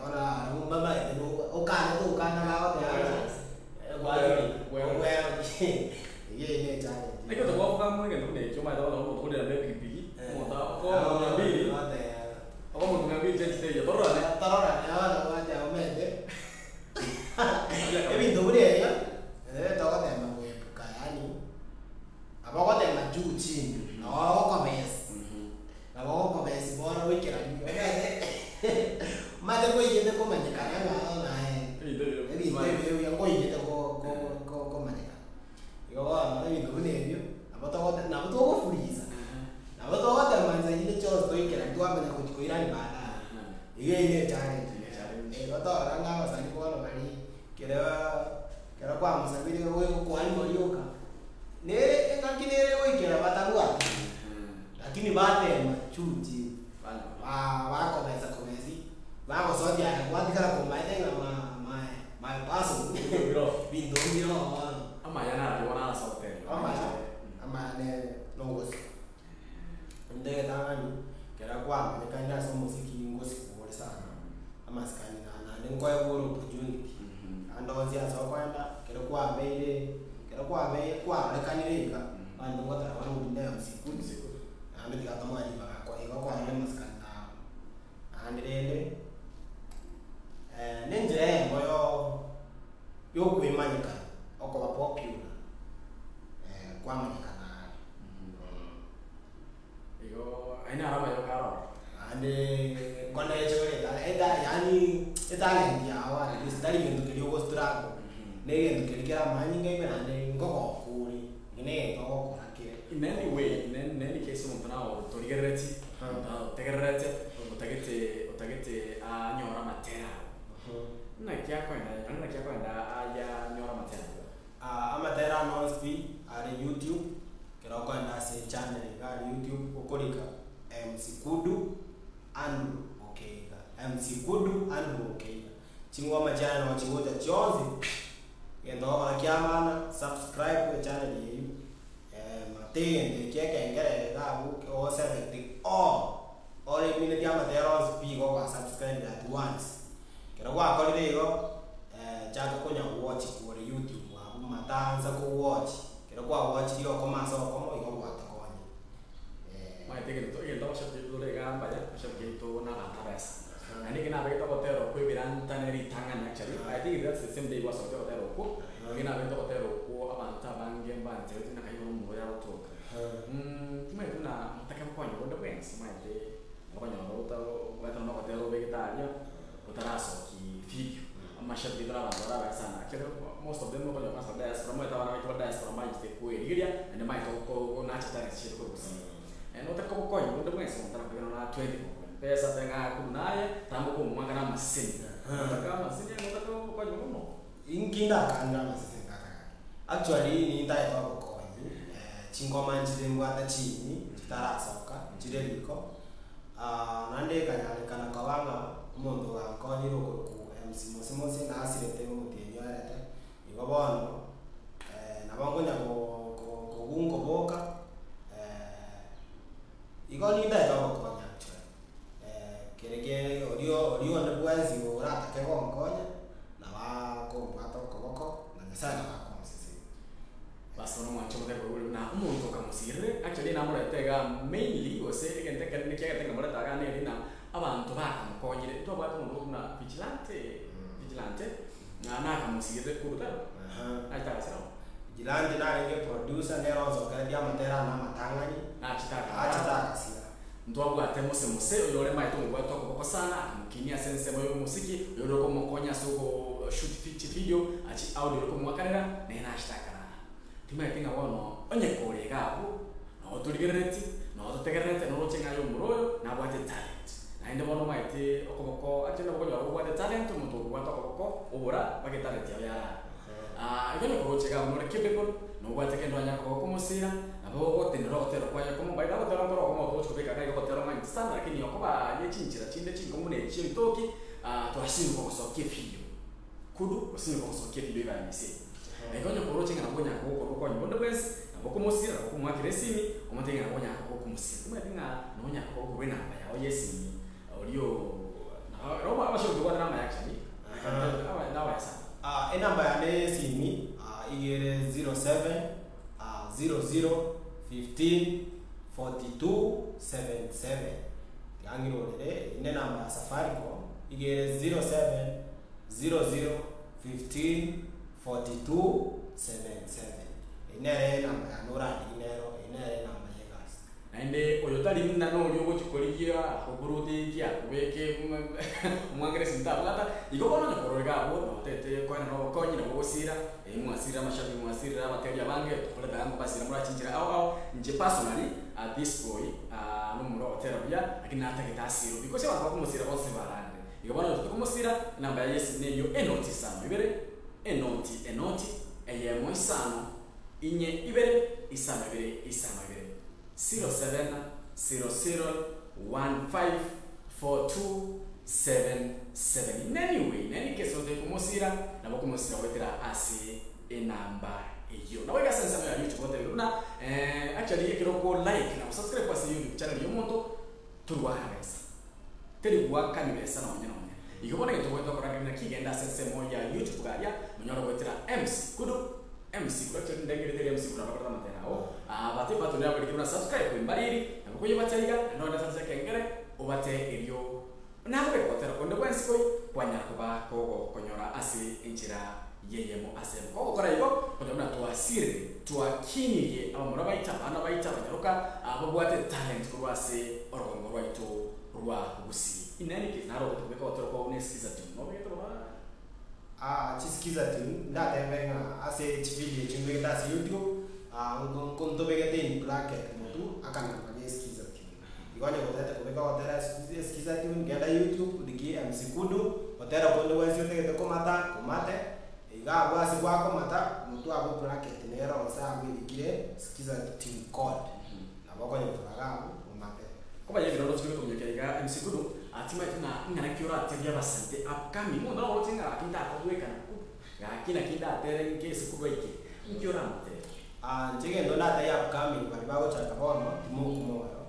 bono abwo mbamaete okane tokana bagoteba ng'a gwaerire, eywo ne echallenge. Ekero tokwaboka amo egento buna ekio omanyete bono omonto okorera na epikipiki, omonto okoa omonto mia mbili, okoa omonto mia mbili change teiyo, tororane. Tororane bono gwateba omanyete, ebinto buna ebio, togotema goepuka yaani, nabo ogotema juu chini, nabo ogokobesi, nabo ogokobesi bono goikerani. Omanyete omanyete nkoigete komanyekana ng'a bono aye, Ebinto ebio ebinto ebio buya nkoigete ko- ko- ko- komanyekana. Igo bono ebinto buna ebio, nabo togote nabo togofurisa, nabo togotema nsa inde chionsi toikerani twamanya gochi koirani baadaye. Iga eywo ne echallenge. Igo torora ng'a abasani bono baria, kero kero kwamosabire ogokwani rioka, nere engaki nere goikera batabwati, lakini batema juu chini, ba bakobesa kobesi, bagosotia aye gwatigara komaete ng'a ma my my person binto mbire oo bono. Amaya narari bono ase ogotebia. Amaya, amaya nere nogosika. Onde egetang'ani, kera kwamanyekanirie ase omosiki ngosikwa ore sana, amasikani na naende nkoegwa ore opportunity, ande onsi ase okoenda, ekero kwabeire ekero kwabeire kwarorekanire iga, abanto ngoteba bare oywo nere msiku, naende tiga tomoe ribaga ko igo kwarora amasikani naro. Naende rende, na enchera eyemo yo yokoemanyekana, okoba popular, kwamanyekana are. Igo aye naro amayoka aroro. Naende nkoneche ore etale eta yaani etalent yago at least tari gento keria ogo struggle, na egento keria kere amanyinga ime naende nkogoka ore, eke na egento ogokora kere. In any way, in any, in any case omonto nago otorigerereti, omonto nago otegererete, otagete otagete anyore amatera ago. Naki akoenda naende naki akoenda aya anyore amatera ago? Amatera ane onsi pi are YouTube, ekero okoenda ase echannel iga aria YouTube, okorika MC Kudu Andrew Okeiga, MC Kudu Andrew Okeiga. Chingoma chiane nabo chigocha chionsi pi, egento ogokora kia maana, subscribe echannel eywo, mata egento ekio ekengere iga abwo o select all, oremineti amatera onsi pi igo ogoa subscribe at once. Ekero gwakorire igo, chaka konya watch kore YouTube abwo mata ansa ko watch, ekero kwa watchiri okomo ase okomo igo gwatokonyire. Omanyete egento egento abashabiki baito tore igaa mbaya, abashabiki baito na abanto abesa. Naende ekero nabegete ogotera okwo ebiranta nere ritang'ani actually, I think that's the same day gwasokia ogotera okwo, ekero nabegete ogotera okwo abanto abange mbancherete buna kai bono omorware agotoka. Timanyeti buna motake gokonya bonde bwensi, omanyete nabo okonyora ota obwate nonye ogotera obegete aria, otarasoki video, amashabiki aito na abanto bare abaya sana actually most of them okonyora ase diaspora omanyete abana baito ba diaspora mbanchete koerigeria naende mbanchete gonacha talents chiaito korwa gusii. Notake kobokonya bonde bwensi omonto arakobeke nonye na 20 bob mpesa ase ng'a korwa naye tamboka omwaka na amaseseni. Notake amaseseni notake obokonyi mono. Inki ndakande amaseseni tata gaki? Actually nintagete obokonyi, chingoma nchire mbwate chinyia chitarasoka nchire riko, naende ekanyarekana koba ng'a omonto ogankonyire okorokwa MC Mose Mose nasirete omotienyi oerete, igo bono nabo nkonya ko- ko- kobua nkoboka igo nintagete obokonyi actually, kere kere oria oria onde bwensi oratake gonkonya, nabo akombwata okoboko, na Nyasaye nabo akomosesenia. Bas bono omwanche omote korwa ore buna omonto okamosirire, actually namorete igaa mainly gose egento ekenene kiagete nkamoreta igaa neri ng'a abanto bakamokonyire, ntwabwate omonto buna Vigilante, Vigilante, ng'a nakamosirire korwa tari? Nachete agasira oo. Vigilante narenge producer nere onsokeretie amatera ane amatang'ani, Nachete akarara. achete agasira. Ntwabwate mose mose oyore maete omobwate okoboko sana, akamokinia ase ensemo y'omosiki, oyore okomokonya ase oko shoot chividio, achi audio ore komoakanera, nere nachete akarara. Timaeti ng'a bono onye kore iga abwo, noo torigerereti, noo totegererete, noroche ng'a aye omoro oyo nabwate etalent. Naende bono omaete okoboko actually nabo okonyora obwate etalent, omonto okobwate okoboko obora mpaka etalent yao yarara. Igo onye koroche iga abwo nore capable, nobwate kende oranyare koba okomosira, nabo ogotenena ogotera kwaye okomo, by the way ogotera nkoro okomo otogochi kobeka iga iga ogotera omanyete sana lakini okoba ye chinchera chinde chinkong'u buna echi ebitoki, twasinywa kogosokia evideo, kudu osinywe kogosokia evideo iga ya mise. Na igo onye koroche ng'a nabo onyare kogokora obokonyi bonde bwensi, nabo okomosira, nabo okomoakera esimi, omotebie ng'a nabo onyare koba okomosira. Omanyete ng'a nonyare koba okorwa enamba yao ya esimi, oria oo abashauri tobwate namaya actually, nabaya sana. Enamba yane ya esimi iga ere 07 00 15 42 77 tiga ng'irorere, eyio ne enamba ya Safaricom, iga ere 07 00 15 42 77 eyio nere enamba yane orandigie nero, eyio nere enamba ya egasi. Naende oyo tari buna noria ogochia korigia oburuti ki akobeke omwangere esimi tabwata, igo bono onye korora iga abwo notete koenana obokonyi nabo ogosira, mwasirire amashabiki mwasirire abateri abange tokorete iga ngobasira morachinchera ao ao, inche personally this boy nomomura ogotera buya lakini natagete asirwe because abanto bakomosira bonsi bararire. Igo bono intwe tokomosira, enamba yaye y'esimi neyio enoti isano ibere, enoti enoti, eyemo isano, inye ibere, isano ibere, isano ibere, 0700154277. In any way, in any case onde komosira, nabo okomosira goetera ase enamba eyio. Nabo iga ase ensemo ya YouTube otebire buna actually ekero oko like na gosubscribe ase YouTube channel ya omonto, tori goakana besa. Teri goakani besa nonye nonye. Igo bono egento ogwete gokora nkeri naki genda ase ensemo ya YouTube garia monyore goetera MC Kudu MC Kudu actually ndengerete eria MC Kudu abakorete amatera ao aa but ebutton yabo erikire buna subscribe mbariri nabo koyebacha iga naende ogende ase ekengere obate erio nakobeka gotera konde bwensi koi kwanyara koba kogokonyora ase enchera y'eyemo ase eyemo. Kogokora igo konyora buna twasirire twakinirie abamura baito abana baito abanyaroka ababwate etalent korwa ase orogongo rwaito rwa Gusii. In any case naro ogote kobeka ogotera kwao buna esikiza tune nobegete bono? Aa chisikiza tune ndatebe ng'a ase chividio echi mbegete ase YouTube nko ntobegete in bracket motwe akanamba ga esikiza tune. Igo onye gotagete kobeka ogotera esikiza tune genda YouTube rigia MC Kudu otera konde gwensi otagete komata komate iga abwo ase gwakomata motwe abwo bracket nere onsi abwo erikire sikiza tune code nabo okonyora iga abwo omate. Koba yebirondo chire gotominyokia iga MC Kudu timanyeti ng'a ing'ana ki oratebie abasante upcoming omonto nabo oroche ng'a gaki ntakobwekana Kudu gaki naki ndatere nke ase Kudu aike inki oramotebie? Inche egento ndatebie upcoming baria bagochaka bono timokwa moyo,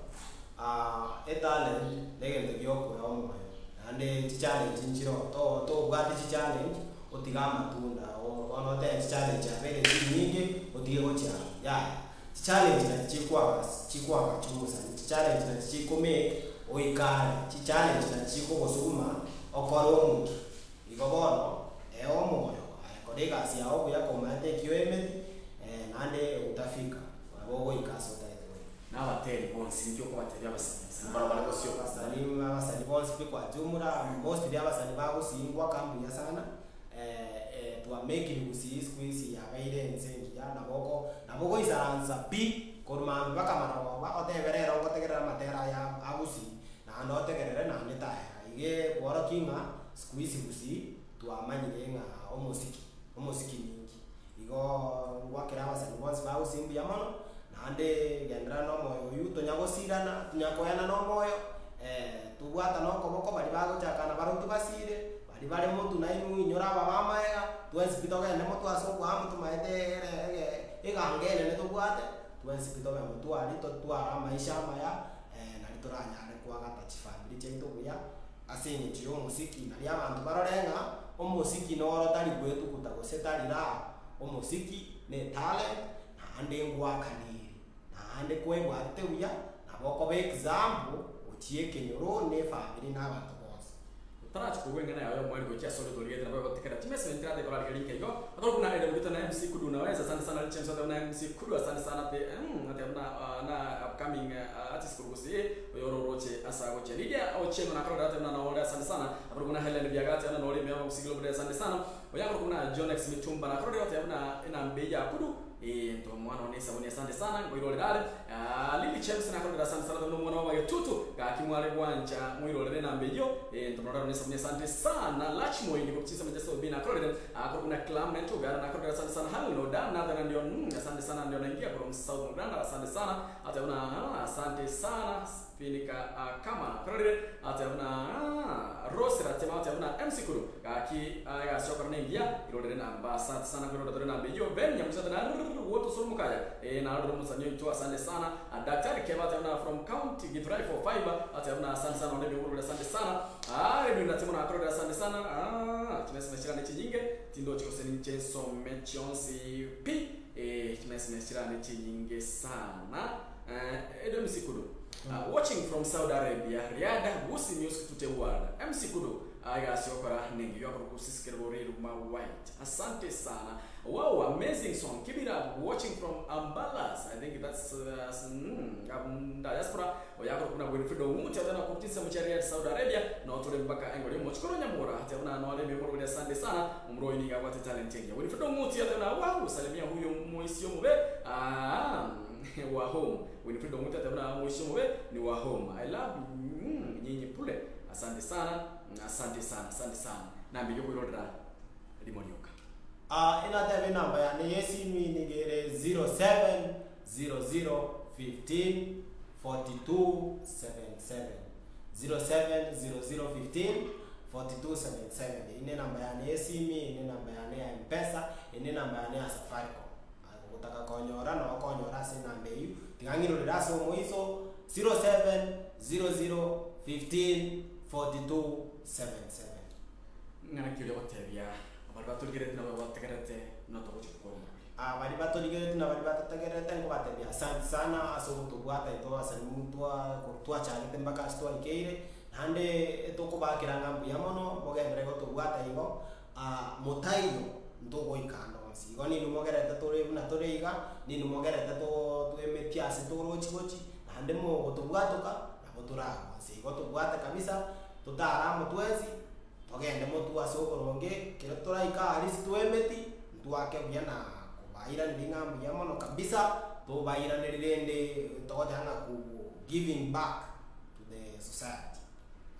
etalent negento giokoa omoyo naende chichallenge nchire oo to tobwate chichallenge otige amatunda oo bono otebe chichallenge chiabeire chinyinge otige gochia yaya. Chichallenge nachi chikoaga chikoagacha omosani, chichallenge nachi chikomake oikare, chichallenge nachi chikogosuguma okore omokia. Igo bono, ee omoyo, aye kora egasi yago buya komaete eki oemeti, naende utafika, nabo ogoika ase otagete goika. Na abateri bonsi ninki okobatebia abasani abasani barabwo bare bosio? Abasani abasani bonsi pi kwa jumla, mostly abasani bagosingwa kambuya sana, twamakire gusii siku hizi yabeire ense engiya, nabo oko nabo ogoisaransa pi korwa mambia mpaka marogoba otebe rero ngotegerere amatera aya agusii, naende otegerere naende tayera. Iga ekworokia ng'a siku hizi gusii twamanyire ng'a omosiki, omosiki ninki. Igoo ngwakera abasani bonsi ba gusii mbuya mono, naende genderera na omoyo oywo tonya gosirana, tonya koenana omoyo, tobwatane okoboko baria bagochaka nabarobwo tobasire, baria bare motwe nainwe inyore aba ba amaega, twensi pi togende motwe ase oboamo tomaete ere ege eganga enene tobwate, twensi pi tobe motwe aria totware amaisha amaya, nari toranyare koagata chifamiri chiaito buya, ase eng'encho ya omosiki, nari abanto barore ng'a omosiki noro tari gwetuguta gose tari raha, omosiki na etalent naende ngwakanire, naende kwebwatete buya, nabo okoba example gochia ekenyoro na efamiri na abanto bonsi. Otarachi kogwa eng'ana yao y'omweri gochia ase oria otorigete nabo egotekera chimesa enchera ate korarigeria inka igo. Atoro buna Eden Gitana na MC Kudu unaweza asante sana Richard Msata buna MC Kudu asante sana te ate buna na upcoming artist korwa gusii oyo ororoche ase agochia Lydia Ochieng nakorora ate buna nore asante sana akorwa buna Helen Biaga ate buna nore ime ya Gusii Global asante sana oyo akorwa buna John X Mitumba nakorora ate buna enamba eye ya Kudu Into omwana one esabuni asante sana nkoirorera are Lily James nakororera asante sana tari nomwana wa magetutu gaki mware gwancha moirorere enamba eyio into mororero nesabuni asante sana Lachmoy nigo chinsemo chia Sobi nakororere korwa buna Clement Ogara nakororera asante sana Hallo Dan Nathan ndio asante sana ndio naingia from South Uganda asante sana ate buna asante sana Spinika kama nakororere ate buna Rose Ratema ate buna MC Kuru gaki egasi okora nengiya irorere namba asante sana nkorora tore namba eyio Ben Nyamusa na woto soro mukaya narorere omosani oito asante sana Daktari Keba ate buna from county Githurai 45 ate buna asante sana onde byoburure asante sana Edwin Ratemo nakororere asante sana chimesime chirane chinyinge tindochi gose ninche nsome chionsi pi chimesime chirane chinyinge sana Edwin Msikulu. Watching from Saudi Arabia, Riyadh, Gusii Music to the world. MC Kudu, egasi ogokora nengiya okorokwa Sisike Rori Ruma White. Asante sana. Wow, amazing song. Keep it up. Watching from Ambalas. I think that's mm, diaspora. Oyakorokwa na Winfred Ong'uti atana kutisa mucharia Saudi Arabia no tore mpaka engori mochikoro nyamura atana no ale memoro ya asante sana umroi ni gawate talent yenye. Winfred Ong'uti atana wow, salimia huyo moisio mube wa home. Winfred Ong'uti atana moisio mube ni wa home. I love nyinyi pule. Asante sana. Asante sana, asante sana. Nambi yokuirorera rimorioka. Inatebe namba yane yesimi nigere 0700 15 42 77 0700 15 42 77 ine namba yane yesimi ine namba yane ya mpesa ine namba yane ya safaricom gotaka konyora no konyora ase namba eyu tigang'irorera ase omoiso 0700 15 42 77. Ng'ana kiuria gotebia abari batorigerete nabo bategerete no togochi gokora omorweri. Bari batorigerete na bari batategerete nkobatebia asante sana ase ogotobwata ito asani twa twachagete mpaka ase twaikeire naende etokobakera ng'a mbuya mono mogendere gotobwata igo motaiyo ntogoikanda onsi igo nini mogerete tore buna tore iga nini mogerete twemetie ase torochi gochi naende mogotobwatoka nabo toragonse igo tobwate kabisa totara amo twensi togende motu ase oboronge kero toraika aria ase twemeti ntwake buya na kobairaneri ng'a mbuya mono kabisa tobairaneri rende togoteba ng'a ku giving back to the society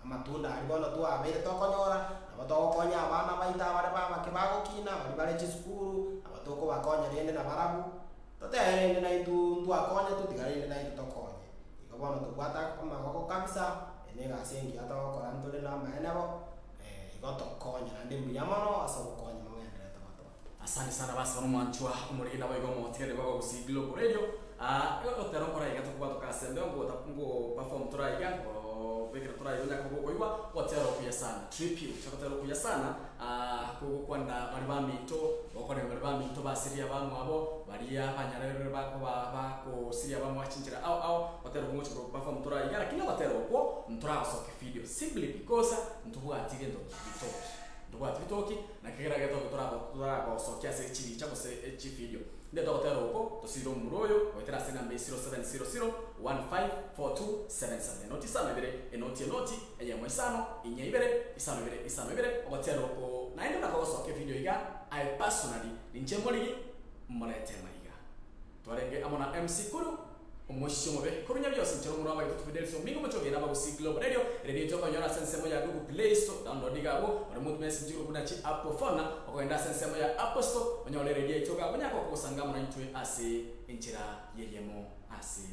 amatunda aria bono twabeire tokonyora nabo togokonya abana baito abare babake bagokina bari bare chisukuru nabo tokobakonya rende na barabwo totebe rende naintwe ntwakonya totigare rende naintwe tokonye igo bono tobwate amagoko kabisa ene egasi engiya togokora ntore na amaene bo igo tokonya naende mbuya mono ase ogokonya mogenderete gotoa. Asante sana basi bano mwanchwa omorigi nabo igo omotigere baba Gusii Global Radio. Otero nkora iga tokobwata kasembe ngo ngo perform toraiga ngo bekera toraiga nyaka gokoigwa otero kuya sana tribute otero kuya sana kogokwana bari baminto gokora bari baminto basiria bamwe abo baria banyarere bako bakosiria bamwe achinjira ao ao otero ngochi ko perform toraiga lakini otero ko ntoragosoka video simply because ntubwatire ndo bitoki ndobwati bitoki na kegera geto toragosokia ase chibicha gose echivideo nde togotera oko tosire omuro oyo goetera ase namba 0700 154277 enoti isano ibere enoti enoti eyemo isano inya ibere isano ibere isano ibere ogotera oko naende nakogosoka evideo iga I personally ninche morigi morete maiga twarenge amo na MC Kuru omosio mobe korunya byose nchero omuro abaito tufidelso mingo mochoge na Gusii Global Radio radio tokonyora ase ensemo ya Google Play Store download igabo ori muntu message buna chi Apple phone okoenda ase ensemo ya Apple Store onyore radio itoka bonyako kosanga mona intwe ase enchera yeyemo ase.